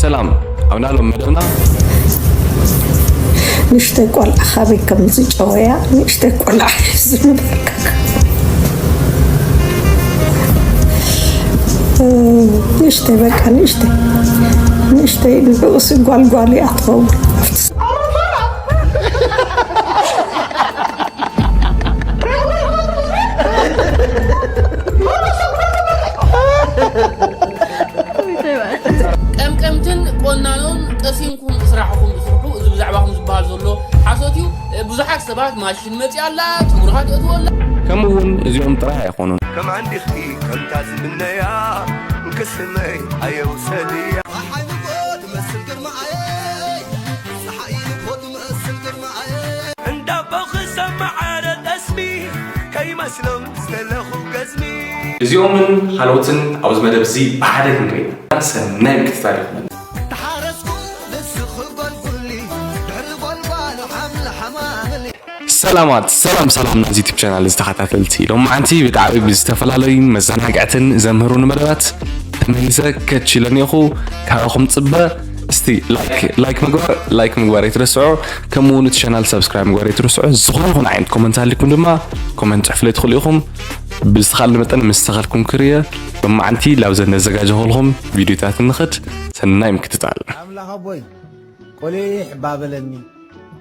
ሰላም፣ ኣብ ናሎም መደብና ንእሽተይ ቆልዓ ካበይ ከም ዝጨወያ ንእሽተይ ቆልዓ ዝነበርካ ንእሽተይ በቃ ንእሽተይ ንእሽተይ ንብኡስ ጓልጓል እያ ትኸውን ኣብቲ ቀምቀምትን ቆናኖን ቀሲንኩም ስራሕኹም ስርሑ። እዚ ብዛዕባኹም ዝበሃል ዘሎ ሓሶት እዩ። ብዙሓት ሰባት ማሽን መፂኣ ኣላ፣ ትጉርኻ ትእትዎ ኣላ። ከምኡ እውን እዚኦም ጥራይ ኣይኮኑን። ከም ኣንዲኽቲ ከምታ ዝምነያ ክስመይ ኣየውሰድያ። ፀሓይ ንግሆ ትመስል ግርማኣየይ፣ ፀሓይ ንግሆ ትመስል ግርማኣየይ። እንዳቦ ክሰማዓረ ጠስሚ ከይመስሎም ዝተለኹ ገዝሚ። እዚኦምን ካልኦትን ኣብዚ መደብ እዚ ብሓደ ክንርኢ ሰናይ ምክትታል ይኹነልና። ተሓረስኩ ንስኺ ጎልጉሊ ድሕሪ ጎልጓል ሓምሊ ሓማምሊ። ሰላማት ሰላም ሰላም ናዚ ዩቲብ ቻናል ዝተኸታተልቲ ሎማዓንቲ ብጣዕሚ ብዝተፈላለዩ መዘናግዕትን ዘምህሩን መደባት ተመሊሰ ከች ኢለ እኒኹ። ካባኹም ፅበ እስቲ ላይክ ላይክ ምግባር ላይክ ምግባር ኣይትረስዑ። ከምኡ እውን እቲ ቻናል ሳብስክራይብ ምግባር ኣይትረስዑ። ዝኾነ ይኹን ዓይነት ኮመንት ሃሊኩም ድማ ኮመንት ፅሕፍለይ ትኽእሉ ኢኹም። ብዝተኻለ መጠን ምስ ተኸልኩም ክርየ ሎማዓንቲ ላብዘን ነዘጋጀኹልኹም ቪዲዮታት ንኽድ። ሰናይ ምክትታል። ኣምላኽ ኣቦይ ቆሊሕ እባ በለኒ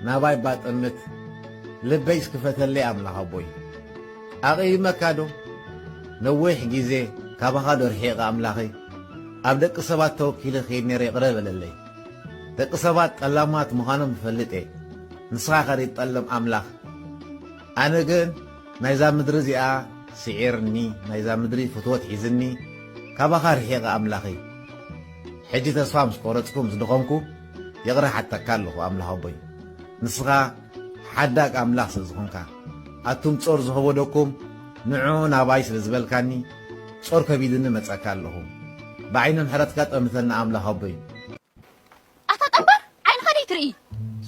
ናባይ እባ ጠምት ልበይስ ክፈተለይ ኣምላኽ ኣቦይ ኣቕይመካ ዶ ነዊሕ ግዜ ካባኻ ዶ ርሒቐ ኣምላኸይ ኣብ ደቂ ሰባት ተወኪለ ክይድ ነይረ ይቕረ በለለይ ደቂ ሰባት ጠላማት ምዃኖም እፈልጥ እየ ንስኻ ከ ደይትጠልም ኣምላኽ ኣነ ግን ናይዛ ምድሪ እዚኣ ስዒርኒ ናይዛ ምድሪ ፍትወት ሒዝኒ ካባኻ ርሒቐ ኣምላኸይ ሕጂ ተስፋ ምስ ቆረጽኩ ምስ ደኸምኩ ይቕረ ሓተካ ኣለኹ ኣምላኽ ኣቦይ ንስኻ ሓዳግ ኣምላኽ ስለ ዝኾንካ ኣቱም ጾር ዝኸበደኩም ንዑ ናባይ ስለ ዝበልካኒ ጾር ከቢድኒ መጸካ ኣለኹ ብዓይኒ ምሕረትካ ጠምተና ኣምላኽ ኣቦይ ኣታ ጠንባር ዓይንኻ ደይ ትርኢ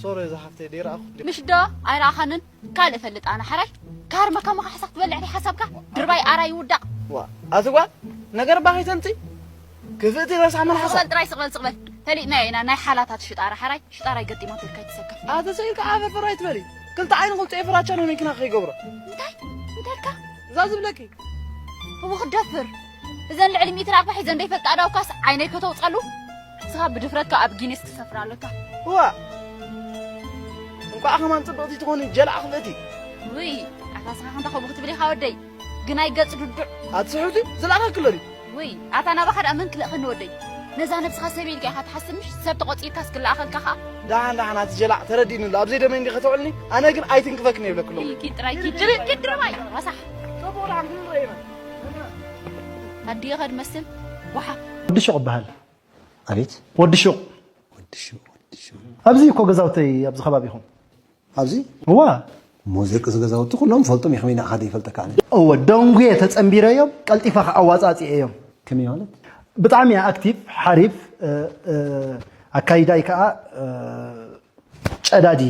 ሶሪ እዛ ሓፍተይ ደይረኣኹ ምሽ ዶ ኣይረኣኻንን ካልእ ፈልጥ ኣነ ሓራይ ካርመካ መኻሕሳ ክትበልዕ ደይ ሓሳብካ ድርባይ ኣራይ ይውዳቕ ዋ ኣቲ ጓል ነገር ባኺ ተምፂ ክፍእቲ ረሳሕ መልሓሳ ስቕበል ጥራይ ስቕበል ስቕበል ፈሊጥናዮ ኢና ናይ ሓላታት ሽጣራ ሓራይ ሽጣራይ ገጢማትልካ ይትሰከፍ ኣቲ ስኢልካ ዓፈርፈር ኣይትበሊ ክልተ ዓይኒ ክልተ ፍራቻ ነው መኪና ከይገብሮ እንታይ እንተልካ እዛ ዝብለኪ እወ ክደፍር እዘን ልዕሊ ሚእቲ ራቕባ ሒዘን ደይፈልጣ ኣዳውካስ ዓይነይ ከተውፀሉ ንስኻ ብድፍረትካ ኣብ ጊኒስ ትሰፍር ኣለካ እዋ እንቋዕ ከማን ፅብቕቲ ትኾኒ ጀላዕ ክፍእቲ ውይ ኣታ ስኻ ከምታ ከምኡ ክትብል ኢኻ ወደይ ግናይ ገፅ ድዱዕ ኣትስሕቲ ዝለኣኸክሎ ድዩ ውይ ኣታ ናባኻ ደኣ መን ክልእኸኒ ወደይ ነዛ ነብስኻ ሰብ ኢልካ ኢኻ ትሓስብ ምሽ ሰብ ተቖፂርካስ ክለኣኸልካ ኸዓ ደሓን ደሓን ኣቲ ጀላዕ ተረዲእኒ ኣሎ ኣብ ዘይደመይ እንዲ ከተውዕልኒ ኣነ ግን ኣይትንክፈክን የብለክሎ ኪድ ጥራይ ኪድ ኪድ ኪድ ድርባይ ረሳሕ ጽቡቕ ደሓን ክንረአ ኢና ኣዲኻ ድመስል ዋሓ ወዲ ሹቕ እበሃል ኣቤት ወዲ ሹቕ ወዲ ሹቕ ወዲ ሹቕ ኣብዚ እኮ ገዛውተይ ኣብዚ ከባቢኹም ኣብዚ እዋ እሞ ደቂ እዚ ገዛውቲ ኩሎም ፈልጦም እየ ከመይ ንዓኻ ዘይፈልጠካ ኣነ እወ ደንጉየ ተጸንቢረዮም ቀልጢፈ ከኣ ኣዋጻጺኤዮም ከመይ ማለት ብጣዕሚ እያ ኣክቲቭ ሓሪፍ ኣካይዳይ ከኣ ጨዳዲ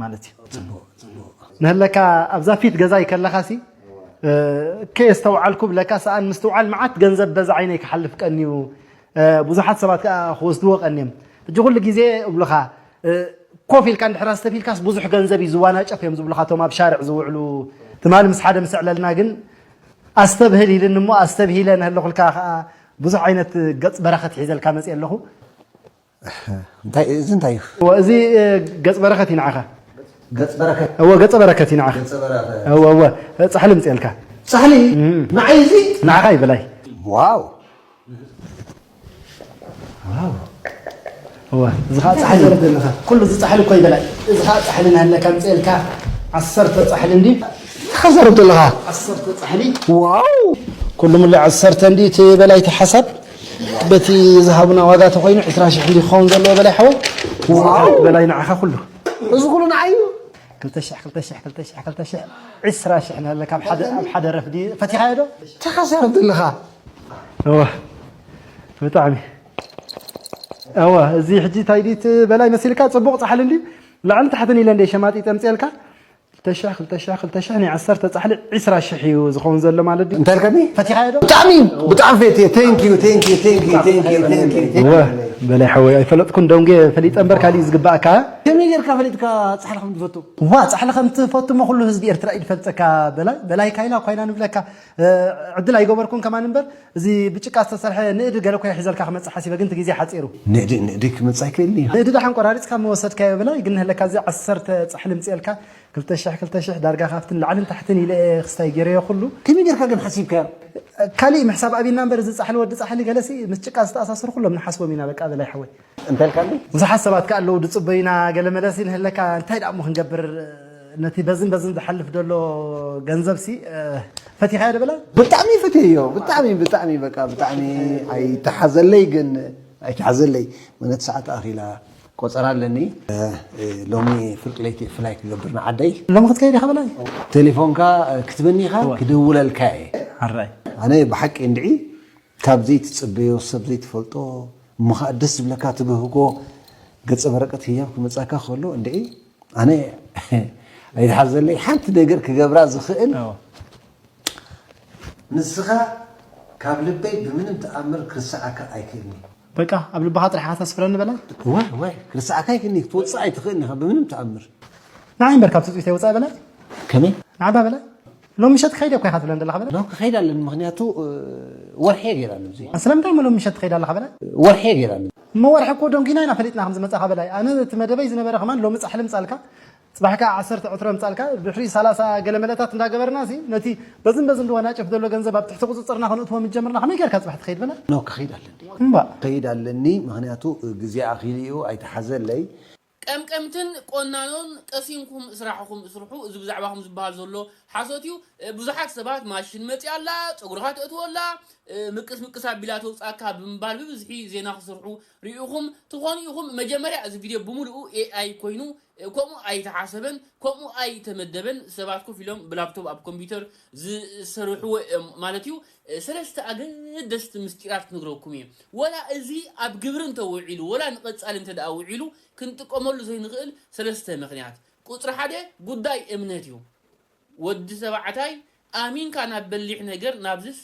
ማለት እዩ ንህለካ ኣብዛ ፊት ገዛይ ከለኻሲ ከየስተውዓልኩ ብለካ ሰኣን ምስትውዓል መዓት ገንዘብ በዛ ዓይነይ ክሓልፍ ቀንዩ ብዙሓት ሰባት ከዓ ክወስድዎ ቀንዮም ሕጂ ኩሉ ግዜ እብሉኻ ኮፍ ኢልካ እንድሕር ኣስተፊልካስ ብዙሕ ገንዘብ እዩ ዝዋናጨፍ እዮም ዝብሉኻ እቶም ኣብ ሻርዕ ዝውዕሉ ትማሊ ምስ ሓደ ምስ ዕለልና ግን ኣስተብህል ኢልኒ እሞ ኣስተብሂለ ንህለኹልካ ከዓ ብዙሕ ዓይነት ገፅ በረኸት ሒዘልካ መፅእ ኣለኹ እንታይ እዚ እንታይ እዩ? እዚ ገጽ በረኸት እዩ ንዓኻ። ገጽ በረከት። እወ ገጸ በረከት እዩ ንዓኻ። ገጸ በረከት። እወ እወ ጻሕሊ ምጽኤልካ። ጻሕሊ ንዓይ እዚ ንዓኻ ይበላይ። ዋው ዋው እወ እዚ ኸዓ ጻሕሊ ዘለካ ኩሉ እዚ ጻሕሊ እኮ ይበላይ። እዚ ኸዓ ጻሕሊ ናለካ ምጽኤልካ ዓሰርተ ጻሕሊ እንዲ ተኸዘረብ ዘለኻ ዓሰርተ ጻሕሊ ዋው ኩሉ ምሉእ ዓሰርተ እንዲ እቲ በላይ ተሓሳብ በቲ ዝሃቡና ዋጋ ተኾይኑ ዕስራ ሽሕ እንዲ ክኸውን ዘለዎ በላይ ሓወይ። በላይ ንዓኻ ኩሉ። እዚ ኩሉ ንዓይ እዩ። ክልተ ሽሕ ክልተ ሽሕ ክልተ ሽሕ ክልተ ሽሕ ዕስራ ሽሕ ንሃለካ ኣብ ሓደ ኣብ ሓደ ረፍዲ ፈቲኻዮ ዶ? ተኸሳርብ ዘለኻ። እወ ብጣዕሚ እወ እዚ ሕጂ እንታይ ድዩ እቲ በላይ መሲልካ ጽቡቕ ጻሕሊ እንድዩ ላዕሊ ታሕትን ኢለ እንደ ሸማጢ ጠምፅየልካ ክልተ ሽሕ ክልተ ሽሕ ክልተ ሽሕ ናይ ዓሰርተ ጻሕሊ ዕስራ ሽሕ እዩ ዝኸውን ዘሎ ማለት ድዩ? እንታይ ኢልካኒ? ፈቲኻዮ ዶ? ብጣዕሚ ብጣዕሚ ፈትየ thank you thank you thank you thank you thank you thank you እወ በላይ ሓወይ ኣይፈለጥኩን ደንጌ ፈሊጠ እምበር ካሊእ ዝግባእካ ከመይ ጌርካ ፈሊጥካ ጻሕሊ ከም ትፈቱ? ዋ ጻሕሊ ከም ትፈቱ እሞ ኩሉ ህዝቢ ኤርትራ እዩ ዝፈልጠካ። በላይ በላይ ካይላ ኮይና ንብለካ። ዕድል ኣይገበርኩን ከማን እምበር እዚ ብጭቃ ዝተሰርሐ ንእዲ ገለ ኮይ ሒዘልካ ክመጽእ ሓሲበ ግን እቲ ግዜ ሓጺሩ። ንእዲ ንእዲ ክመጽእ ኣይክእልን እዩ። ንእዲ ደሓን ቆራሪጽካ መወሰድካዮ በላይ ግን ንህለካ እዚ ዓሰርተ ጻሕሊ ምጽኤልካ ክልተ ሽሕ ክልተ ሽሕ ዳርጋ ካብትን ላዕልን ታሕትን ኢለ እየ ክስታይ ገይረዮ ኩሉ። ከመይ ጌርካ ግን ሓሲብካዮ? ካሊእ ምሕሳብ ኣብና እምበር እዚ ጻሕሊ ወዲ ጻሕሊ ገለሲ ምስ ጭቃ ዝተኣሳሰሩ ኩሎም ንሓስቦም ኢና በቃ በላይ ሓወይ። እንታይ ኢልካኒ? ብዙሓት ሰባት ከ ኣለዉ ድጽበዩና ገለ መለሲ ንህለካ እንታይ ደኣ እሞ ክንገብር ነቲ በዝን በዝን ዝሓልፍ ዘሎ ገንዘብ ሲ ፈቲኻዮ ዶ በላ? ብጣዕሚ ፈትየዮ ብጣዕሚ ብጣዕሚ በቃ ብጣዕሚ ኣይተሓዘለይ ግን ኣይተሓዘለይ መነት ሰዓት ኣኺላ ቆፀራ ኣለኒ ሎሚ ፍርቂ ለይቲ ፍላይ ክገብር ንዓደይ ሎሚ ክትከይድ ኢኻ በላይ ቴሌፎንካ ክትበኒ ኢኻ ክድውለልካ እየ ኣራይ ኣነ ብሓቂ እንድዒ ካብ ዘይትፅበዮ ሰብ ዘይትፈልጦ እሞ ከዓ ደስ ዝብለካ ትብህጎ ገፀ በረቀት ህያብ ክመፃካ ከሎ እንድዒ ኣነ ኣይትሓዘለይ ሓንቲ ነገር ክገብራ ዝኽእል ንስኻ ካብ ልበይ ብምንም ተኣምር ክርስዓካ ኣይክእልኒ በቃ ኣብ ልብኻ ጥራሕ ኢኻ ተስፍረኒ በላ እወ እወ ክርስዓካ ኣይክእልኒ ክትወፅእ ኣይትኽእልኒ ኢኻ ብምንም ተኣምር ንዓይ እምበር ካብ ትፅቢት ኣይወፃእ በላ ከመይ ንዓባ በላ ሎሚ ምሸት ክኸይድ እኮ ኢኻ ትብለን ዘለኻ በላ ሎ ክኸይድ ኣለኒ ምኽንያቱ ወርሒ እየ ገይራ ኣለዚ ስለምንታይ እሞ ሎሚ ምሸት ትኸይድ ኣለኻ በላ ወርሒ እየ ገይራ ኣለዚ እሞ ወርሒ እኮ ደንጊና ኢና ፈሊጥና ከም ዝመፃኻ በላይ ኣነ እቲ መደበይ ዝነበረ ከማን ሎሚ ፃሕሊ ምፃልካ ፅባሕ ከዓ ዓሰርተ ዕትሮ ምፃልካ ድሕሪ ሰላሳ ገለ መለታት እንዳገበርና ሲ ነቲ በዝን በዝን ድዋ ናጨፍ ዘሎ ገንዘብ ኣብ ትሕቲ ቁፅፅርና ከነእትዎ ምጀምርና ከመይ ጌርካ ፅባሕ ትኸይድ በላ ኖ ክኸይድ ኣለኒ እምባ ክኸይድ ኣለኒ ምክንያቱ ግዜ ኣኺሉ እዩ ኣይተሓዘለይ ቀምቀምትን ቆናኖን ቀሲንኩም ስራሕኹም ስርሑ። እዚ ብዛዕባኹም ዝበሃል ዘሎ ሓሶት እዩ። ብዙሓት ሰባት ማሽን መፂኣ ኣላ፣ ፀጉርኻ ተእትዎ ኣላ፣ ምቅስ ምቅስ ኣቢላ ተውፅኣካ ብምባል ብብዝሒ ዜና ክስርሑ ርኢኹም ትኾኑ ኢኹም። መጀመርያ እዚ ቪድዮ ብምሉኡ ኤኣይ ኮይኑ ከምኡ ኣይተሓሰበን፣ ከምኡ ኣይተመደበን። ሰባት ኮፍ ኢሎም ብላፕቶፕ ኣብ ኮምፒውተር ዝሰርሕዎ እዮም ማለት እዩ። ሰለስተ ኣገደስቲ ምስጢራት ክነግረኩም እየ። ወላ እዚ ኣብ ግብሪ እንተውዒሉ፣ ወላ ንቐጻሊ እንተ ደኣ ውዒሉ፣ ክንጥቀመሉ ዘይንኽእል ሰለስተ ምኽንያት። ቁጽሪ ሓደ ጉዳይ እምነት እዩ። ወዲ ተባዕታይ ኣሚንካ ናብ በሊሕ ነገር ናብዝስ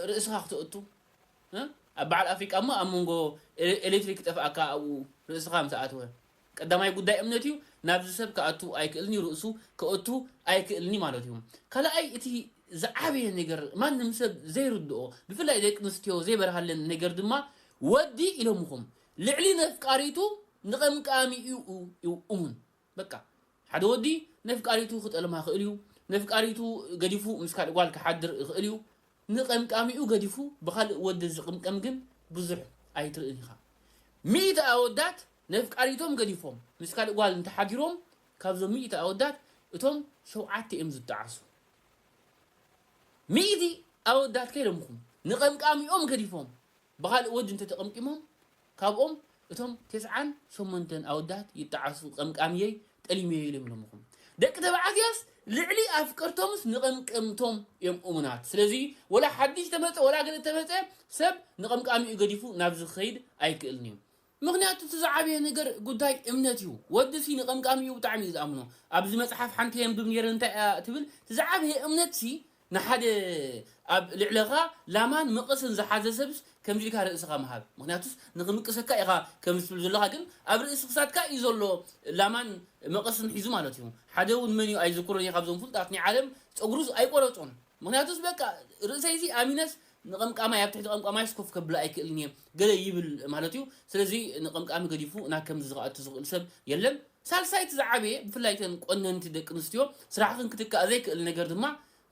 ርእስኻ ክተእቱ ኣብ በዓል ኣፍሪቃ እሞ ኣብ መንጎ ኤሌክትሪክ ክጠፍኣካ ኣብኡ ርእስኻ ምስ ኣተወ ቀዳማይ ጉዳይ እምነት እዩ ናብዚ ሰብ ክኣቱ ኣይክእልን እዩ ርእሱ ክእቱ ኣይክእልን እዩ ማለት እዩ ካልኣይ እቲ ዝዓበየ ነገር ማንም ሰብ ዘይርድኦ ብፍላይ ደቂ ኣንስትዮ ዘይበርሃለን ነገር ድማ ወዲ ኢሎምኹም ልዕሊ ነፍቃሪቱ ንቐምቃሚኡ እዩ እሙን በቃ ሓደ ወዲ ነፍቃሪቱ ክጠልማ ይኽእል እዩ፣ ነፍቃሪቱ ገዲፉ ምስ ካልእ ጓል ክሓድር ይኽእል እዩ፣ ንቐምቃሚኡ ገዲፉ ብኻልእ ወዲ ዝቕምቀም ግን ብዙሕ ኣይትርእን ኢኻ። ሚእቲ ኣወዳት ነፍቃሪቶም ገዲፎም ምስ ካልእ ጓል እንተሓዲሮም ካብዞም ሚእቲ ኣወዳት እቶም ሸውዓተ እዮም ዝጠዓሱ። ሚእቲ ኣወዳት ከይደምኹም ንቐምቃሚኦም ገዲፎም ብኻልእ ወዲ እንተተቐምቂሞም ካብኦም እቶም ተስዓን ሸሞንተን ኣወዳት ይጠዓሱ ቀምቃምየይ ጠሊመዮ ኢሎም ኢሎምኹም ደቂ ተባዕትዮስ ልዕሊ ኣፍቀርቶምስ ንቐምቀምቶም እዮም እሙናት ስለዚ ወላ ሓድሽ ተመፀ ወላ ገለ ተመፀ ሰብ ንቐምቃሚኡ ገዲፉ ናብ ዝኸይድ ኣይክእልን እዩ ምኽንያቱ እቲ ዝዓበየ ነገር ጉዳይ እምነት እዩ ወዲ ሲ ንቐምቃሚኡ ብጣዕሚ እዩ ዝኣምኖ ኣብዚ መፅሓፍ ሓንቲ የንብብ ነይረ እንታይ እያ ትብል እቲ ዝዓበየ እምነት ሲ ንሓደ ኣብ ልዕለኻ ላማን መቐስን ዝሓዘ ሰብስ ከምዚ ኢልካ ርእስኻ ምሃብ ምኽንያቱስ ንኽምቅሰካ ኢኻ ከምዚ ትብል ዘለኻ ግን ኣብ ርእሲ ክሳድካ እዩ ዘሎ ላማን መቐስን ሒዙ ማለት እዩ ሓደ እውን መን እዩ ኣይዝክሮን እየ ካብዞም ፍሉጣት ናይ ዓለም ፀጉሩስ ኣይቆረፆን ምኽንያቱስ በቃ ርእሰይሲ ኣሚነስ ንቐምቃማይ ኣብ ትሕቲ ቀምቃማይስ ኮፍ ከብላ ኣይክእልን እየ ገለ ይብል ማለት እዩ ስለዚ ንቐምቃሚ ገዲፉ ናብ ከምዚ ዝኸኣቱ ዝኽእል ሰብ የለን ሳልሳይቲ ዝዓበየ ብፍላይ ተን ቆነንቲ ደቂ ኣንስትዮ ስራሕኽን ክትካእ ዘይክእል ነገር ድማ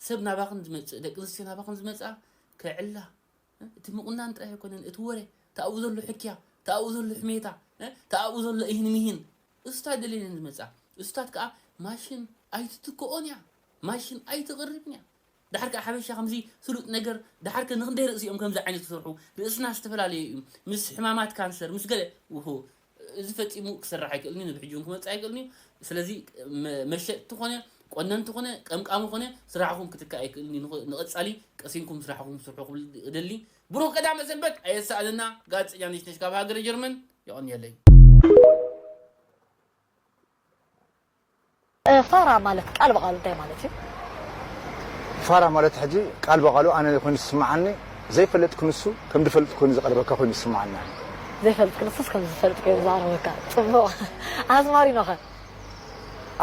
ሰብ ናባኽን ዝመፅእ ደቂ ኣንስትዮ ናባኽን ዝመፅኣ ክዕላ እቲ ምቑናን ጥራይ ኣይኮነን እቲ ወረ ተኣብኡ ዘሎ ሕክያ ተኣብኡ ዘሎ ሕሜታ ተኣብኡ ዘሎ ኢህን ሚሂን እሱታት ደልየን ዝመፅኣ እሱታት ከዓ ማሽን ኣይትትክኦን እያ ማሽን ኣይትቕርብን እያ ዳሕር ከ ሓበሻ ከምዚ ስሉጥ ነገር ዳሕር ከ ንክንደይ ርእሲ እዮም ከምዚ ዓይነት ክሰርሑ ርእስና ዝተፈላለየ እዩ ምስ ሕማማት ካንሰር ምስ ገለ ውሁ እዚ ፈጺሙ ክሰርሕ ኣይክእልን እዩ ንብሕጂ እውን ክመጽእ ኣይክእልን እዩ ስለዚ መሸጥቲ ኮነ ቆነንቲ ኮነ ቀምቃሚ ኮነ ስራሕኹም ክትካእ ኣይክእልን እዩ ንቐጻሊ ቀሲንኩም ስራሕኹም ስርሑ ክብል እደሊ ብሩክ ቀዳመ ሰንበት ኣየሰኣነና ጋዜጠኛ ነሽነሽ ካብ ሃገረ ጀርመን የቐንየለይ ፋራ ማለት ቃል ብቓሉ እንታይ ማለት እዩ? ፋራ ማለት ሕጂ ቃል ብቓሉ ኣነ ኮይኑ ዝስምዓኒ፣ ዘይፈልጥ ክንሱ ከም ዝፈልጥ ኮይኑ ዝቐርበካ ኮይኑ ይስምዓኒ። ዘይፈልጥ ክንሱስ ከም ዝፈልጥ ኮይኑ ዝቐርበካ። ጽቡቕ። ኣዝማሪኖኸ?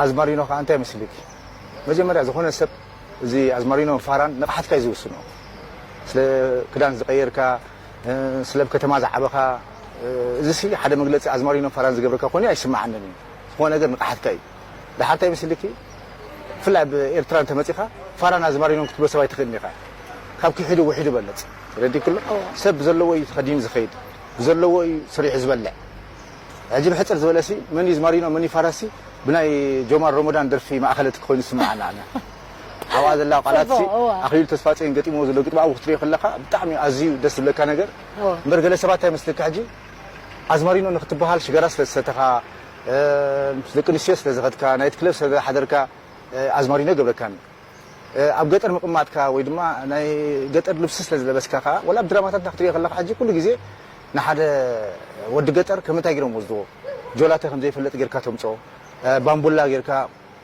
ኣዝማሪኖ ከዓ እንታይ መስልኪ? መጀመርያ ዝኾነ ሰብ እዚ ኣዝማሪኖን ፋራን ንቕሓትካ እዩ ዝውስኖ። ስለ ክዳን ዝቐየርካ፣ ስለ ኣብ ከተማ ዝዓበኻ፣ እዚ ሲ ሓደ መግለፂ ኣዝማሪኖን ፋራን ዝገብረካ ኮይኑ ኣይስምዓንን እዩ። ዝኾነ ነገር ንቕሓትካ እዩ። ድሓር እንታይ መስልኪ? ብፍላይ ኣብ ኤርትራ እንተመፂኻ ፋራን ኣዝማሪኖን ክትብሎ ሰብ ኣይትኽእልን ኢኻ። ካብ ክሒዱ ውሒዱ በለፅ። ረዲክሎ ሰብ ብዘለዎ እዩ ተኸዲኑ ዝኸይድ፣ ብዘለዎ እዩ ሰሪሑ ዝበልዕ። ሕጂ ብሕፅር ዝበለሲ መን እዩ ዝማሪኖ መን እዩ ፋራሲ ብናይ ጆማር ሮሞዳን ደርፊ ማእኸለት ኮይኑ ዝስምዓና ኣነ ኣብኣ ዘላ ቃላትሲ ኣኽሊሉ ተስፋፅዮን ገጢሞ ዘሎ ግጥሚ ኣብኡ ክትሪኦ ከለኻ ብጣዕሚ ኣዝዩ ደስ ዝብለካ ነገር እምበር ገለ ሰባት እንታይ መስለካ ሕጂ ኣዝማሪኖ ንክትበሃል ሽጋራ ስለ ዝሰተኻ ምስ ደቂ ኣንስትዮ ስለ ዝኸድካ ናይት ክለብ ስለ ዝሓደርካ ኣዝማሪኖ ይገብረካኒ ኣብ ገጠር ምቕማጥካ ወይ ድማ ናይ ገጠር ልብሲ ስለ ዝለበስካ ከዓ ወላ ኣብ ድራማታትና ክትሪኦ ከለካ ሕጂ ኩሉ ግዜ ንሓደ ወዲ ገጠር ከም እንታይ ገይሮም ወስድዎ ጆላተ ከም ዘይፈለጥ ጌርካ ተምፅኦ ባምቡላ ጌርካ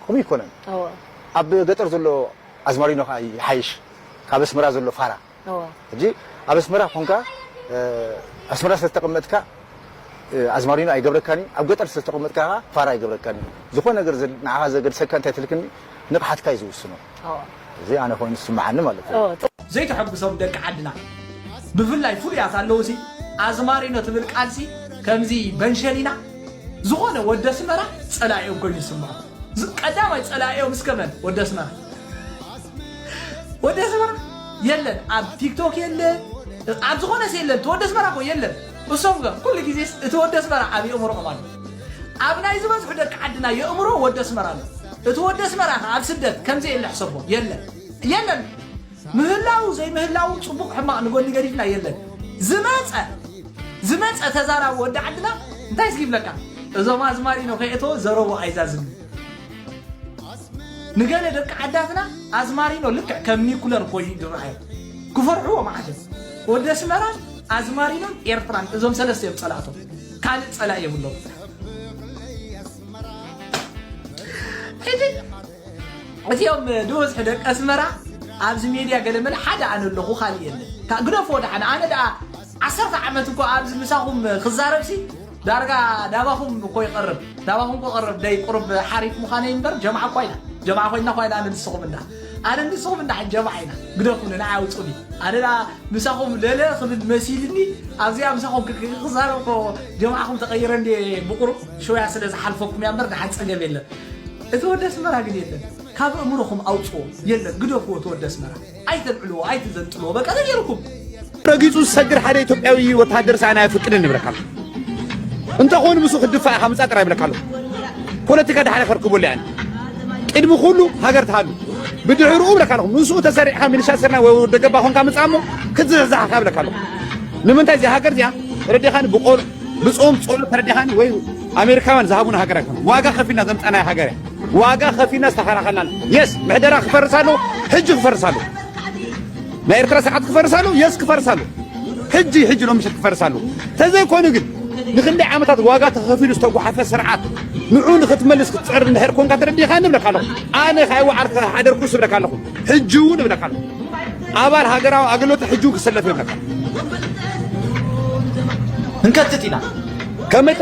ከምኡ ይኮነን ኣብ ገጠር ዘሎ ኣዝማሪኖ ከዓ ይሓይሽ ካብ ኣስመራ ዘሎ ፋራ ሕጂ ኣብ ኣስመራ ኮንካ ኣስመራ ስለዝተቐመጥካ ኣዝማሪኖ ኣይገብረካን እዩ ኣብ ገጠር ስለዝተቐመጥካ ከዓ ፋራ ኣይገብረካን እዩ ዝኾነ ነገር ንዓኻ ዘገድሰካ እንታይ ትልክኒ ንቕሓትካ እዩ ዝውስኖ እዚ ኣነ ኮይኑ ዝስምዓኒ ማለት እዩ ዘይተሐጉሶም ደቂ ዓድና ብፍላይ ፍሉያት ኣለውሲ ኣዝማሪኖ ትብል ቃልሲ ከምዚ በንሸሊና ዝኾነ ወዲ ኣስመራ ጸላኢኦም ኮይኑ ይስምዖ ቀዳማይ ጸላኢኦም እስከ መን ወዲ ኣስመራ ወዲ ኣስመራ የለን ኣብ ቲክቶክ የለ ኣብ ዝኾነስ የለን እቲ ወዲ ኣስመራ እኮ የለን እሶም ከ ኩሉ ግዜስ እቲ ወዲ ኣስመራ ኣብ የእምሮኦም ኣሎ ኣብ ናይ ዝበዝሑ ደቂ ዓድና የእምሮ ወዲ ኣስመራ ኣሎ እቲ ወዲ ኣስመራ ከ ኣብ ስደት ከምዘየለ ሕሰቦ የለን የለን ምህላው ዘይምህላው ጽቡቕ ሕማቕ ንጎኒ ገዲፍና የለን ዝመጸ ዝመጸ ተዛራቢ ወዲ ዓድና እንታይ እስኪ ይብለካ እዞም ኣዝማሪኖ ከየእተወ ዘረቡ ኣይዛዝምን ንገለ ደቂ ዓዳትና ኣዝማሪኖ ልክዕ ከም ኒኩለር ኮይኑ ዝረኣዮም ክፈርሕዎ መዓት እዮም ወዲ ኣስመራን ኣዝማሪኖን ኤርትራን እዞም ሰለስተ እዮም ጸላእቶም ካልእ ጸላኢ የብሎም ሕጂ እዚኦም ብብዝሒ ደቂ ኣስመራ ኣብዚ ሜድያ ገለ መለ ሓደ ኣነ ኣለኹ ካልእ የለን ግደፍዎ ደሓን ኣነ ደኣ ዓሰርተ ዓመት እኮ ኣብዚ ምሳኹም ክዛረብሲ ዳርጋ ናባኹም እኮ ይቐርብ ናባኹም እኮ ቀርብ ደይ ቁርብ ሓሪፍ ምዃነይ እምበር ጀምዓ እኳ ኢና ጀምዓ ኮይና እኳ ኢና ኣነ ንስኹም እንዳ ኣነ ንስኹም እንዳ ጀምዓ ኢና ግደፉኒ ንዓይ ኣውፁኒ ኣነ ምሳኹም ለለ ክብል መሲልኒ ኣብዚኣ ምሳኹም ክዛረብ እኮ ጀምዓኹም ተቐይረ እንዴ ብቁሩብ ሽወያ ስለ ዝሓልፈኩም እያ እምበር ደሓን ፀገም የለን እቲ ወዲ ኣስመራ ግን የለን ካብ ኣእምሮኹም ኣውፅዎ የለን ግደፍዎ እቲ ወዲ ኣስመራ ኣይተልዕልዎ ኣይትዘንጥልዎ በቃ ተገይርኩም ረጊፁ ዝሰግር ሓደ ኢትዮጵያዊ ወታደር ሳዕና ኣየፍቅድን ይብለካ ኣሎ። እንተኾይኑ ምስኡ ክትድፋእ ኢኻ ምጻእ ጥራይ ይብለካ ኣሎ። ፖለቲካ ድሓር ከርክበሉ እያ። ቅድሚ ኩሉ ሃገር ትሃሉ። ብድሕርኡ ብለካ ኣለኹ ምስኡ ተሰሪዕካ ሚሊሻ ስርና ወይ ወደ ገባ ኾንካ ምጻእ እሞ ክትዝሕዛሕካ ይብለካ ኣለኹ። ንምንታይ እዚኣ ሃገር እዚኣ ተረዲኻኒ ብቆል ብጾም ጸሎት ተረዲኻኒ ወይ ኣሜሪካውያን ዝሃቡና ሃገር ኣይኮነ ዋጋ ከፊልና ዘምጻናያ ሃገር እያ ዋጋ ከፊልና ዝተኸላኸልና የስ ምሕደራ ክፈርስ ኣለዎ ሕጂ ክፈርስ ኣለዎ ናይ ኤርትራ ስርዓት ክፈርስ ኣለዎ የስ ክፈርስ ኣለዎ ሕጂ ሕጂ ሎሚ ምሸት ክፈርስ ኣለዎ ተዘይኮይኑ ግን ንክንደይ ዓመታት ዋጋ ተኸፊሉ ዝተጓሓፈ ስርዓት ንዑ ንክትመልስ ክትፅዕር እንድሕር ኮንካ ተረዲኻ ንብለካ ኣለኹ ኣነ ካይወዓር ሓደርኩ ስብለካ ኣለኹ ሕጂ እውን እብለካ ኣለኹ ኣባል ሃገራዊ ኣገልግሎት ሕጂ እውን ክሰለፍ ይብለካ እንከትት ኢና ከመይ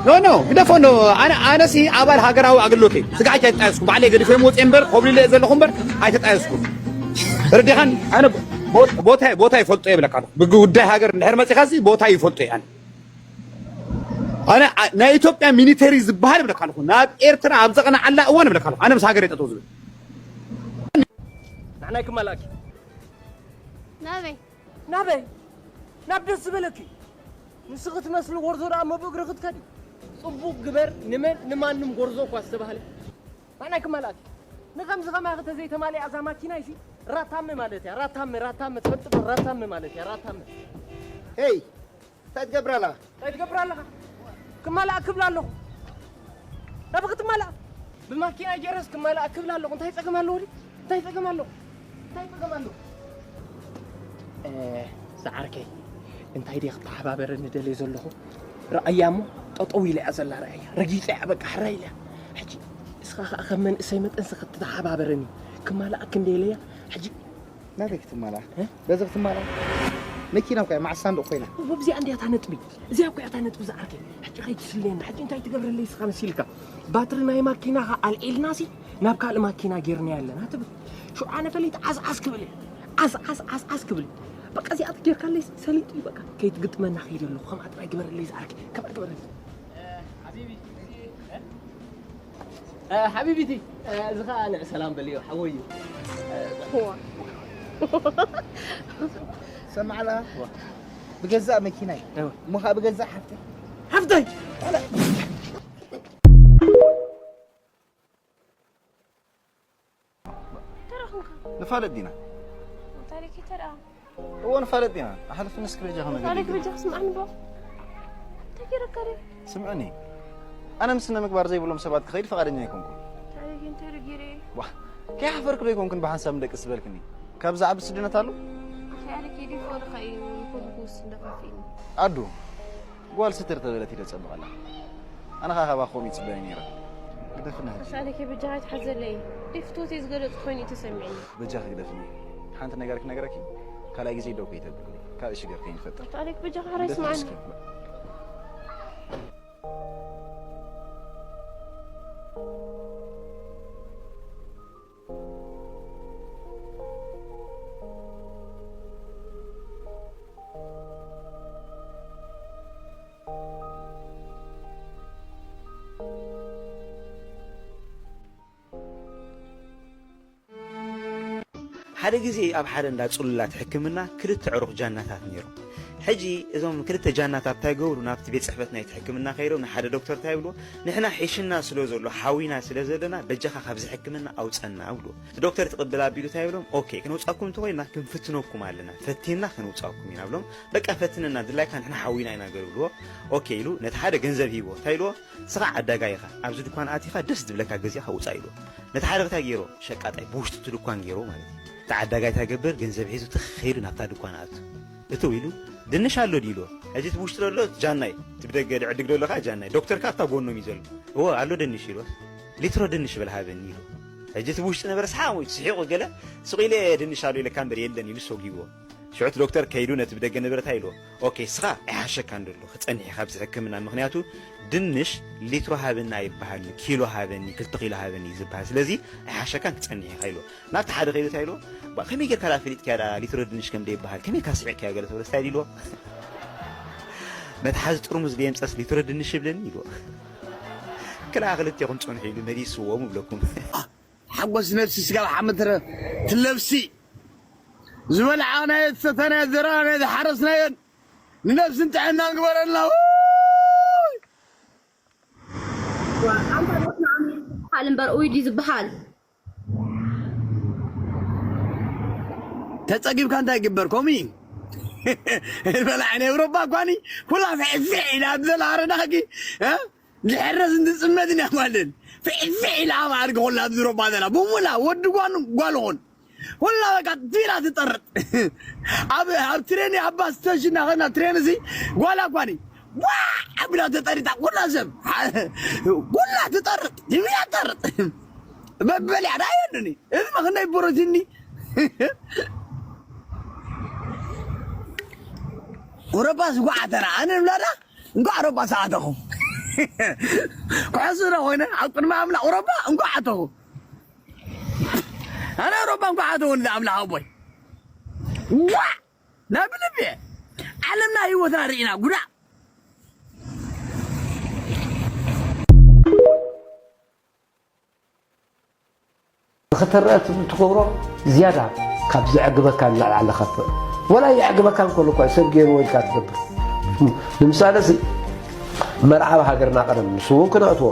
ኖ ኖ ግደፎ ኖ ኣነ ኣነሲ ኣባል ሃገራዊ ኣገልግሎት እየ ስጋዕ ኣይተጣየስኩ ባዕለይ ገዲፈ ወፅየ እምበር ኮብሊለ ዘለኹ እምበር ኣይተጣየስኩ ርዲኻን ኣነ ቦታ ቦታ ይፈልጦ የብለካ ብጉዳይ ሃገር እንድሕር መፂኻሲ ቦታ ይፈልጦ እየ ኣነ ናይ ኢትዮጵያ ሚኒተሪ ዝበሃል እብለካ ኣለኹ ናብ ኤርትራ ኣብ ዘቕንዓላ እዋን እብለካ ኣለኹ ኣነ ምስ ሃገር የጠጠው ዝብል ንዓናይ ክማላእኪ ናበይ ናበይ ናብ ደስ ዝበለኪ ንስኺ ትመስሊ ጎርዞ ደኣ እሞ ብእግሪ ክትከዲ ጽቡቕ ግበር ንመን ንማንም ጎርዞ እኳ ዝተባህለ ንዓናይ ክማላእኪ ንከምዚ ከማኺ ተዘይተማሊኣ እዛ ማኪና ይሲ ራታመ ማለት እያ ራታመ ራታመ ትፈልጢ ዶ ራታመ ማለት እያ ራታመ ሄይ እንታይ ትገብር ኣለኻ እንታይ ትገብር ኣለኻ ክማላእ ክብል ኣለኹ ናበ ክትማላእ ብማኪና ጀረስ ክማላእ ክብል ኣለኹ እንታይ ጸገም ኣለዎ እንታይ ጸገም ኣለዎ እንታይ ጸገም ኣለዎ ዝዓርከይ እንታይ ድየ ክተሓባበረኒ ደልየ ዘለኹ ረኣያ እሞ ጠጠው ኢላ እያ ዘላ ረኣያ ረጊፀ እያ በቃ ሕራይ ኢላ ሕጂ እስከ ከ- ከ- ከም መንእሰይ መጠንሲ ክትተሓባበረኒ ክማላኣክ እንደለያ ሕጂ ናበይ ክትማላ? እ? በዚ ክትማላ? መኪና እኮ እያ፣ መዓስ ሳንዱቕ ኮይና። እዚኣ እንዲያ እታ ነጥቢ። እዚኣ እኮ እያ እታ ነጥቢ ዝዓርከይ። ሕጂ ከይትስለየና። ሕጂ እንታይ ትገብረለይ ስኻ መሲልካ? ባትሪ ናይ ማኪናኻ ኣልዒልናሲ ናብ ካልእ ማኪና ጌርናያ ኣለና ትብል። ሽውዓነ ፈሊጥ ዓስዓስ ክብል እየ። ዓስዓስ ዓስዓስ ክብል። በቃ እዚኣ ጌርካለይ ሰሊጡ እዩ በቃ። ከይትግጥመና ከይደ ኣለኹ። ከምኣ ጥራይ ግበረለይ ዝዓርከይ። ከምኣ ግበረለይ። ሓቢቢቲ እዚ ኸዓ ንዕ ሰላም በልዮ ሓወዩ ሰማዕላ ብገዛእ መኪናይ እሞ ከዓ ብገዛእ ሓፍተ ሓፍተይ ንፋለጥ ዲና እዎ ንፋለጥ ኢና ኣሕልፍኒ እስኪ በጃ ከመ ታሪክ በጃ ክስምዓኒ ዶ እንታይ ገይረካ ደ ስምዕኒ ኣነ ምስ ስነ ምግባር ዘይብሎም ሰባት ክኸይድ ፈቓደኛ ኣይኮንኩን ታሪክ እንታይ ዶ ገይረ ዋ ከይሓፈርክ ዶ ኣይኮንኩን ብሓንሳብ ንደቂ ዝበልክኒ ካብ ዝዓቢ ስድነት ኣሎ ኣኺ ኣነ ከይዱ ይፈቕድኻ እዩ ንኹሉ ክውስን ደፋፊእኒ ኣዱ ጓል ስትር ተበለት ኢለ ጸብቐላ ኣነ ኸዓ ካባኻ ከምኡ ይጽበ እየ ነይረ ግደፍና ሕጂ ኣሳለኪ በጃኻ ኣይትሓዘለይ ደይ ፍትወተይ ዝገለጽ ኮይኑ እዩ ተሰሚዕኒ በጃኺ ግደፍኒ ሓንቲ ነገር ክነግረኪ ካልኣይ ግዜ ደው ከይተብልኒ ካብ እሺ ገር ከይንፈጥር ኣሳለኪ በጃኻ ሕራይ ግደፍኒ ስምዓኒ እስኪ። ሓደ ግዜ ኣብ ሓደ እንዳ ጽሉላት ሕክምና ክልተ ዕሩኽ ጃናታት ነይሮም። ሕጂ እዞም ክልተ ጃናታት እንታይ ገብሩ ናብቲ ቤት ጽሕፈት ናይቲ ሕክምና ከይዶም ንሓደ ዶክተር እንታይ ይብልዎ ንሕና ሒሽና ስለ ዘሎ ሓዊና ስለ ዘለና በጃኻ ካብዚ ሕክምና ኣውጸና ብልዎ። እቲ ዶክተር ትቕብል ኣቢሉ እንታይ ይብሎም ኦኬ ክነውጻኩም እንተኾይና ክንፍትነኩም ኣለና ፈቲንና ከነውጻኩም ኢና ብሎም በቃ ፈትነና ድላይካ ንሕና ሓዊና ኢና ገሩ ብልዎ። ኦኬ ኢሉ ነቲ ሓደ ገንዘብ ሂቦ እንታይ ኢልዎ ንስኻ ዓዳጋይ ኢኻ ኣብዚ ድኳን ኣቲኻ ደስ ዝብለካ ገዚእኻ ውጻእ ኢልዎ። ነቲ ሓደ እንታይ ገይሮ ሸቃጣይ ብውሽጢ እቲ ድኳን ገይሮ ማለት እዩ። እቲ ዓዳጋይ እንታይ ገብር ገንዘብ ሒዙ ትኽ ኢሉ ናብታ ድኳን ኣቱ። እትው ኢሉ ድንሽ ኣሎ ድዩ ኢልዎ። ሕጂ እቲ ብውሽጢ ዘሎ ጃናይ እቲ ብደገ ድዕድግ ዘሎ ከዓ ጃናይ ዶክተር ከዓ ኣብታ ጎኖም እዩ ዘሎ። እዎ ኣሎ ድንሽ ኢልዎ። ሊትሮ ድንሽ በል ሃበኒ ኢሉ። ሕጂ እቲ ብውሽጢ ነበረ ሰሓቕ ሞይቱ ስሒቑ ገለ ስቕ ኢለ ድንሽ ኣሎ ኢለካ እምበር የለን ኢሉ ሰጒግዎ። ሽዑ እቲ ዶክተር ከይዱ ነቲ ብደገ ነበረ እንታይ ኢልዎ። ኦኬ እስኻ ኣይሓሸካን ደሎ ክጸንሕ ኢኻ ኣብዚ ሕክምና ምኽንያቱ ድንሽ ሊትሮ ሃበኒ ኣይበሃልን ኪሎ ሃበኒ ክልተ ኪሎ ሃበኒ እዩ ዝበሃል ስለዚ ኣይሓሸካን ክጸንሕ ኢኻ ኢልዎ ናብቲ ሓደ ከይዱ እንታይ ኢልዎ ባ ከመይ ጌርካ ደኣ ፈሊጥካዮ ደኣ ሊትሮ ድንሽ ከም ደይበሃል ከመይ ኢልካ ስሒቕካዮ ገለ ተብሎ እንታይ ኢልዎ መትሓዚ ጥርሙዝ ደየምጸስ ሊትሮ ድንሽ ይብለኒ ኢልዎ ክልኣ ክልቴኹም ጽንሑ ኢሉ መሊስዎም እብለኩም ሓጎስ ነፍሲ ስጋብ ሓመድ ትለብሲ ዝበላዓናዮ ዝሰተናዮ ዘራናዮ ዝሓረስናዮን ንነብስን ጥዕናን ግበረልና። ዝበሃል እምበር ኡይ ድዩ ዝበሃል? ተፀጊብካ እንታይ ይግበር ከምኡ እዩ። በላዕ ናይ ኤውሮጳ እኳኒ ኩላ ፍሕፍሕ ኢላ ኣብ ዘላ ኣረዳኺ ድሕረስ እንትፅመት ኢና ማለት ፍዕፍዕ ኢላ ኣብ ዓርጊ ኩላ ኣብ ዝሮባ ዘላ ብሙላ ወዲ ጓኑ ጓልኹን ኩላ በቃ ቲራ ትጠርጥ ኣብ ኣብ ትሬን ኣብ ባስ ስቴሽን ናኸና ትሬን እዚ ጓላ ኳኒ ዋ ኣብላ ተጠሪጣ ኩላ ሰብ ኩላ ትጠርጥ ትብያ ጠርጥ በበሊያ ዳየንኒ እዚ መኽነይ ብሮቲኒ ቁረባስ ጓዓተራ ኣነ ምላዳ እንኳዕ ረባ ሰዓተኹ ክሕሱ ዶ ኮይነ ኣብ ቅድሚ ኣምላኽ ረባ እንኳዕ ኣተኹ ኣነ ረባ እንኳዕ ኣተወኒ ኣምላኽ ኣቦይ ጓዕ ናብ ልቢ ዓለምና ህይወትና ርኢና ጉዳእ ንኽትረአ ትገብሮ ዝያዳ ካብ ዘዕግበካ ንላዕሊ ኣለኸፍእ ወላ የዕግበካ እንከሎ እኳ ሰብ ገይርዎ ኢልካ ትገብር ንምሳለ ሲ መርዓ ኣብ ሃገርና ቀደም ንሱ እውን ክነእትዎ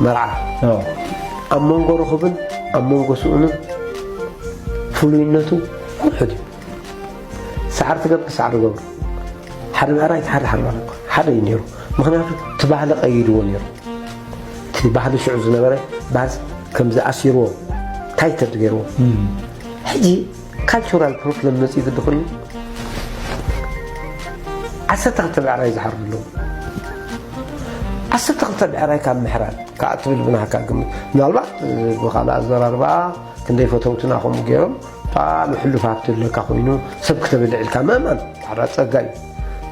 መርዓ ኣብ መንጎ ርኹብን ኣብ መንጎ ስኡንን ፍሉይነቱ ውሑድ እዩ ሰዓር ትገብር ሰዓር ገብር ሓደ ብዕራይ ሓደ ሓርማን ሓደ እዩ ነይሩ ምክንያቱ እቲ ባህሊ ቀይድዎ ነይሩ እቲ ባህሊ ሽዑ ዝነበረ ባዝ ከም ዝኣሲርዎ ታይተድ ገይርዎ ሕጂ ካልቸራል ፕሮብለም መፅኡ ግዲ ኮይኑ ዓሰርተ ክልተ ብዕራይ ዝሓርዱ ኣለዉ ዓሰርተ ክልተ ብዕራይ ካብ ምሕራድ ከዓ ትብል ብናህካ ግምት። ምናልባት ብኻልእ ኣዘራርባ ክንደይ ፈተውትና ከምኡ ገይሮም፣ ብጣዕሚ ሕሉፍ ሃብቲ ኣለካ ኮይኑ ሰብ ክተብልዕ ኢልካ ምእማን ሓራ ጸጋ እዩ።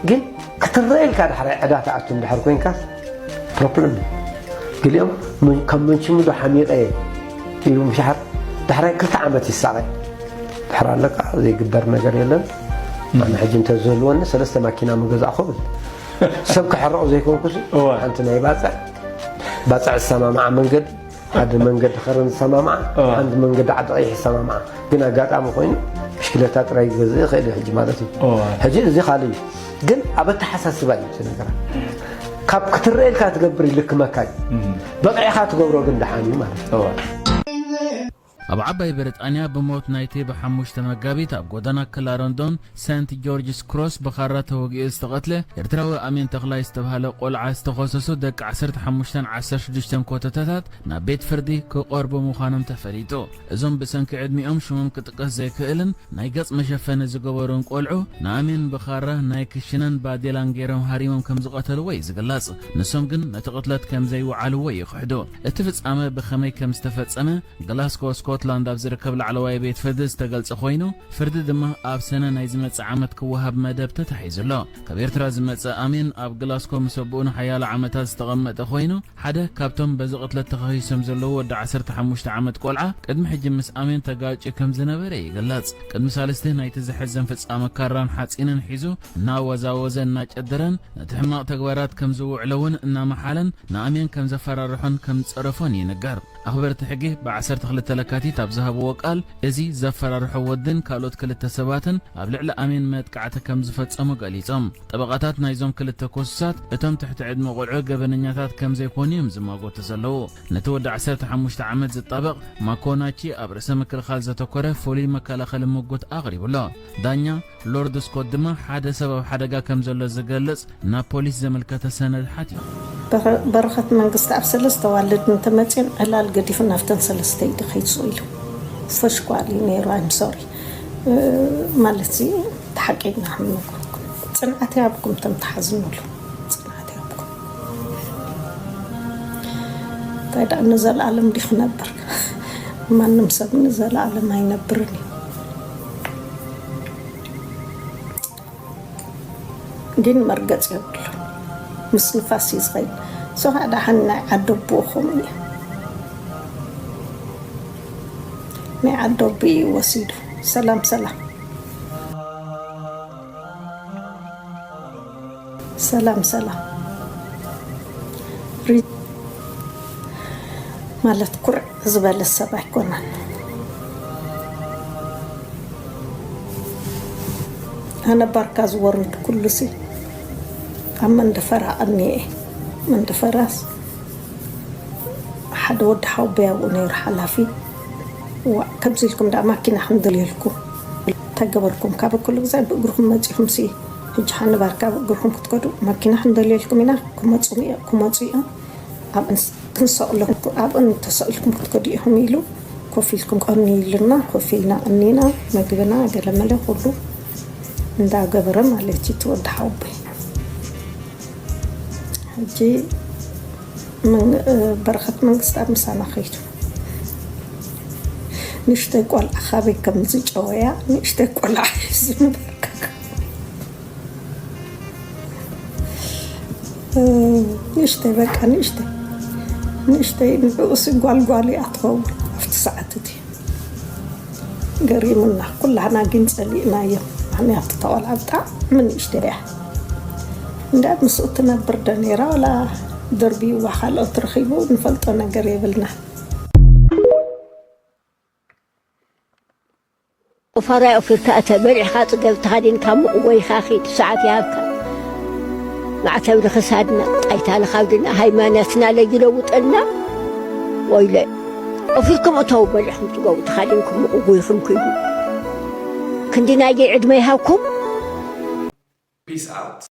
ግን ክትረአ ኢልካ ዳሕራይ ዕዳ ትኣቱ እንድሕር ኮይንካስ ፕሮብለም እዩ። ገሊኦም መን-፣ ካብ መንሽሙ ዶ ሓሚቐ ኢሉ ምሻሓር ዳሕራይ ክልተ ዓመት ይሳቐ። ድሕር ኣለካ ዘይግበር ነገር የለን። ኣነ ሕጂ እንተዝህልወኒ ሰለስተ ማኪና ምገዛእኹ ብል። ሰብ ክሕረቑ ዘይኮንኩሲ እወ። ሓንቲ ናይ ባፅዕ፣ ባፅዕ ዝሰማምዓ መንገዲ፣ ሓደ መንገዲ ከረን ዝሰማምዓ፣ እወ። ሓንቲ መንገዲ ዓዲ ቀይሕ ዝሰማምዓ። ግን ኣጋጣሚ ኮይኑ ብሽክለታ ጥራይ ክገዝእ ይኽእል እዩ ሕጂ ማለት እዩ። እወ። ሕጂ እዚ ካልእ እዩ። ግን ኣብ ኣተሓሳስባ እዩ እቲ ነገራት። ካብ ክትረአ ኢልካ ትገብር ይልክመካ እዩ። እም። በቂዕካ ትገብሮ ግን ደሓን እዩ ማለት እዩ። እወ። ኣብ ዓባይ ብሪጣንያ ብሞት ናይቲ ብሓሙሽተ መጋቢት ኣብ ጎደና ክላረንዶን ሰንት ጆርጅስ ክሮስ ብኻራ ተወጊኡ ዝተቐትለ ኤርትራዊ ኣሜን ተኽላይ ዝተባህለ ቆልዓ ዝተኾሰሱ ደቂ ዓሰርተ ሓሙሽተን ዓሰርተ ሽዱሽተን ኮተታታት ናብ ቤት ፍርዲ ክቐርቡ ምዃኖም ተፈሊጡ። እዞም ብሰንኪ ዕድሚኦም ሽሞም ክጥቀስ ዘይክእልን ናይ ገጽ መሸፈኒ ዝገበሩን ቆልዑ ንኣሜን ብኻራ ናይ ክሽነን ባዴላን ገይሮም ሃሪሞም ከም ዝቐተልዎ እዩ ዝግለጽ። ንሶም ግን ነቲ ቅትለት ከም ዘይወዓልዎ ይኽሕዱ። እቲ ፍጻመ ብኸመይ ከም ዝተፈጸመ ግላስኮ ስኮትላንድ ኣብ ዝርከብ ላዕለዋይ ቤት ፍርዲ ዝተገልጸ ኮይኑ፣ ፍርዲ ድማ ኣብ ሰነ ናይ ዝመጽእ ዓመት ክወሃብ መደብ ተታሒዙ ኣሎ። ካብ ኤርትራ ዝመጸ ኣሜን ኣብ ግላስኮ ምስ ኣቦኡ ንሓያሎ ዓመታት ዝተቐመጠ ኮይኑ፣ ሓደ ካብቶም በዚ ቅትለት ተኸሲሶም ዘለዉ ወዲ ዓሰርተ ሓሙሽተ ዓመት ቆልዓ ቅድሚ ሕጂ ምስ ኣሜን ተጋጭዩ ከም ዝነበረ ይግለጽ። ቅድሚ ሳልስቲ ናይቲ ዘሕዘን ፍጻመ ካራን ሓጺንን ሒዙ እናወዛወዘ እናጨደረን ነቲ ሕማቕ ተግባራት ከም ዝውዕሎ እውን እናመሓለን ንኣሜን ከም ዘፈራርሖን ከም ዝጸረፎን ይንገር። ኣኽበርቲ ሕጊ ብዓሰርተ ክልተ ለካቲት ኣብ ዝሃብዎ ቃል፣ እዚ ዘፈራርሖ ወድን ካልኦት ክልተ ሰባትን ኣብ ልዕሊ ኣሜን መጥቃዕቲ ከም ዝፈጸሙ ገሊጾም። ጠበቓታት ናይዞም ክልተ ክሱሳት፣ እቶም ትሕቲ ዕድመ ቆልዑ ገበነኛታት ከም ዘይኮኑ እዮም ዝማጎቱ ዘለዉ። ነቲ ወዲ ዓሰርተ ሓሙሽተ ዓመት ዝጣበቕ ማኮናቺ ኣብ ርእሰ ምክልኻል ዘተኮረ ፍሉይ መከላኸሊ ምጉት ኣቕሪቡ ኣሎ። ዳኛ ሎርድ ስኮት ድማ ሓደ ሰብ ኣብ ሓደጋ ከም ዘሎ ዝገልጽ ናብ ፖሊስ ዘመልከተ ሰነድ ሓቲቱ። በረ-፣ በረኸት መንግስቲ ኣብ ሰለስተ ዋልድ እንተመጺኦን ዕላል ገዲፉ ናብተን ሰለስተ ኢዱ ከይሱ ኢሉ። ፈሽኳል እዩ ነይሩ። I'm sorry። እ፣ ማለት እዚ ተሓቂቕና ክንነግረኩም። ጽንዓት ይሃብኩም እቶም ተሓዝኑሉ። ጽንዓት ይሃብኩም። እንታይ ደኣ ንዘለኣለም ድዩ ክነብር? ማንም ሰብ ንዘለኣለም ኣይነብርን እዩ። ግን መርገጽ የብሉን። ምስ ንፋስ እዩ ዝኸይድ። ንሱ ከዓ ደሓን ናይ ዓዲ ኣቦኡ ከምኡ እዩ። ናይ ዓዲ ኣቦኡ እዩ ወሲዱ። ሰላም፣ ሰላም። ሰላም፣ ሰላም። ሪ-፣ ማለት ኩርዕ ዝበለ ሰብ ኣይኮነን። ኣነ ባርካ ዝወርድ ኩሉሲ ኣብ መንደፈራ ቀኒኤ። መንደፈራስ ሓደ ወዲ ሓውቦይ ኣብኡ ነይሩ ሓላፊ። ዋእ፣ ከምዚ ኢልኩም ደኣ ማኪና ክንደልየልኩም እንታይ ገበርኩም? ካብ ኩሉ ግዜ ብእግርኩም መጺኹምሲ፣ ሕጂ ሓኒ ባርካ ብእግርኩም ክትከዱ፣ ማኪና ክንደልየልኩም ኢና፣ ክመጹ እዮ-፣ ክመጹ እዮም። ኣብእን ክንሰቕለኩም፣ ኣብእን ተሰቒልኩም ክትከዱ ኢኹም ኢሉ ኮፍ ኢልኩም ቀንዩ ኢሉና፣ ኮፍ ኢልና ቀኒና፣ መግብና ገለመለ ኩሉ እንዳገበረ ማለት እዩ እቲ ወዲ ሓውቦይ። ሕጂ መን-፣ በረኸት መንግስቲ ኣብ ምሳና ከይዱ። ንእሽተይ ቆልዓ ካበይ ከም ዝጨወያ፣ ንእሽተይ ቆልዓ ሒዙ ንበርካ። ንእሽተይ በቃ ንእሽተይ፣ ንእሽተይ ንዕኡሲ ጓልጓል እያ ትኸውን ኣብቲ ሰዓት እቲ። ገሪሙና፣ ኩላህና ግን ጸሊእናዮ። ምኽንያቱ እታ ቆልዓ ብጣዕሚ ንእሽተይ እያ። እንዳ ምስኡ ትነብር ዶ ነይራ፣ ዋላ ደርብይዋ ካልኦት ረኺቡ ንፈልጦ ነገር የብልና። ቁፋሮ ኣውፊርካ እተ፣ በሊዕካ ጽገብ፣ ተኸዲንካ ምቕወይካ ኺድ፣ ሰዓት ይሃብካ። ማዕተብ ንኽሳድና፣ ጣይታ ንኻብድና፣ ሃይማኖትና ለይለውጠልና። ወይለ፣ ኣውፊርኩም እተው፣ በሊዕኩም ጽገቡ፣ ተኸዲንኩም ምቕውይኹም ኪዱ። ክንዲ ናየይ ዕድመ ይሃብኩም። Peace out.